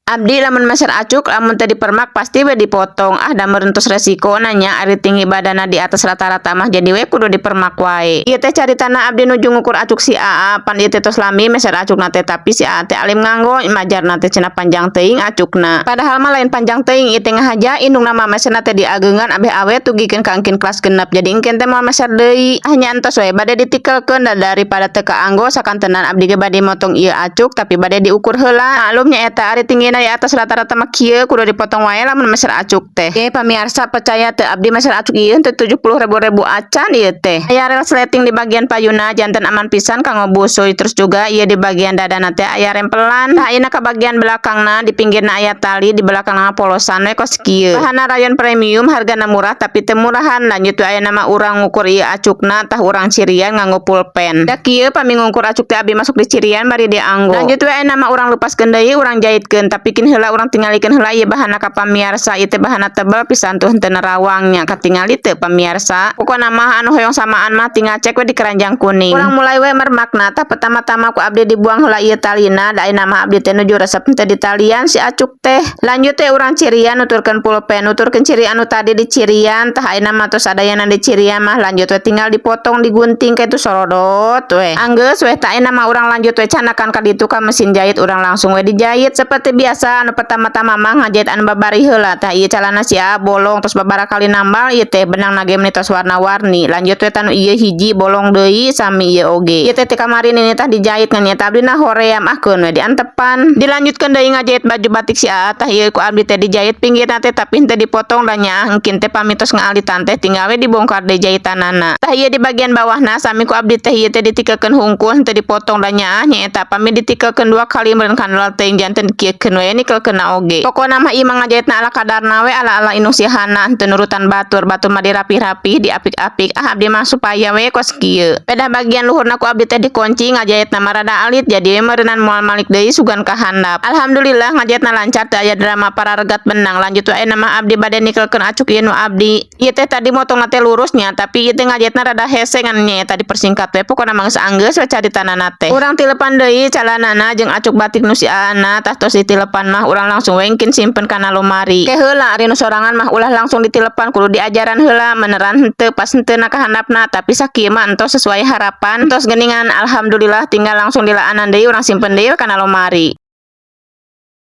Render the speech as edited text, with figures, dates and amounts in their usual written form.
Abdi lamun meser acuk, lamun teu dipermak pasti we dipotong. Ah, da meureun tos resiko nanya, ari tinggi badana di atas rata-rata mah jadi we kudu dipermak wae. Ieu teh caritana abdi nuju ngukur acuk si Aa. Pan ieu teh tos lami meser acukna teh, tapi si Aa teh alim nganggo majarna teh cenah panjang teuing acukna. Padahal mah lain panjang teuing, ieu teh ngahaja indungna mah meserna teh diageungan abeh awet dugikeun ka engkin kelas 6, jadi engkin teh moal meser deui. Ah, nya entos we bade ditikelkeun da daripada teu kaanggo. Sakantenan abdi ge bade motong ieu acuk, tapi bade diukur heula. Maklum nya eta, ari tinggi di atas rata-rata mah kieu, kudu dipotong wae lamun meser acuk teh. Oke pamiarsa, percaya teu, abdi meser acuk ieu teu 70 ribu ribu acan. Ieu teh aya rel sleting di bagian payuna, janten aman pisan kanggo busui. Terus juga ieu di bagian dadana teh aya rempelan. Tah, ayeuna ka bagian belakangna, di pinggirna aya tali, di belakangna polosan we kos kieu. Bahanna rayon premium, hargana murah tapi teu murahan. Lanjut we, ayeuna mah urang ngukur ieu acukna. Tah, urang cirian nganggo pulpen. Da kieu pami ngukur acuk teh abdi masuk di cirian bari dianggo. Lanjut we, ayeuna mah urang lupaskeun deui, urang jahitkeun, tapi kin heula urang tingalikeun heula ieu bahanna ka pamiarsa. Ieu teh bahanna tebal pisan tuh, henteu nerawang nya, katingali teu, pamiarsa? Pokona mah anu hoyong samaan mah tinggal cek we di keranjang kuning. Urang mulai we mermakna. Tah, pertama-tama ku abdi dibuang heula ieu talina, da ayeuna mah abdi teh nuju resep henteu ditalian si acuk teh. Lanjut teh urang cirian nuturkeun pulpen, nuturkeun ciri anu tadi di cirian. Tah, ayeuna mah tos sadayana di cirian mah, lanjut we tinggal dipotong, digunting kitu, sorodot we, anggeus we. Tah, ayeuna mah urang lanjut we canakan ka ditu ka mesin jahit, urang langsung we dijahit. Seperti biasa, anu pertama-tama mah ngajahit anu babari heula. Tah, ieu calana si A bolong, terus babaraha kali nambal ieu teh, benang ge meni tos warna-warni. Lanjut we tanu ieu hiji bolong deui, sami ieu oge. Ieu teh ti kamari nini tah dijahit, ngan nya abdi na hoream, ah keun we diantepan. Dilanjutkeun deui ngajahit baju batik si A. Tah, ieu ku abdi teh dijahit pinggirna teh, tapi henteu dipotong, da nya engkin teh pami tos ngaalitan teh tinggal we dibongkar deui jahitanana. Tah, ieu di bagian bawahna sami ku abdi teh ieu teh ditikelkeun hungkul, henteu dipotong, da nya nyaeta pami ditikelkeun dua kali meureun kandel teuing, janten kieukeun we nikelkeunna oge. Pokona mah ieu mah ngajahitna ala kadarna we, ala-ala indung si Hana, henteu nurutan batur. Batur mah dirapih-rapih, diapik-apik, ah abdi mah supaya we kos kieu. Pedah bagian luhurna ku abdi teh dikunci, ngajahitna mah rada alit, jadi we meureunan moal malik deui sugan ka handap. Alhamdulillah ngajahitna lancar, teu aya drama pararegat benang. Lanjut we, ayeuna mah abdi bade nikelkeun acuk ieu nu abdi. Ieu teh tadi motongna teh lurusnya, tapi ieu teh ngajahitna rada hese, ngan nya eta dipersingkat we. Pokona mah geus anggeus we caritanana teh. Urang tilepan deui calanana jeung acuk batik nu si Aana. Tah, tos ditilepan mah urang langsung we engkin simpen kana lomari. Ke heula, ari nu sorangan mah ulah langsung ditilepan, kudu diajaran heula meneran henteu pas henteu na ka handapna, tapi sakieu mah entos sesuai harapan, entos geuningan, alhamdulillah. Tinggal langsung dilaanan deui, urang simpen deui kana lomari.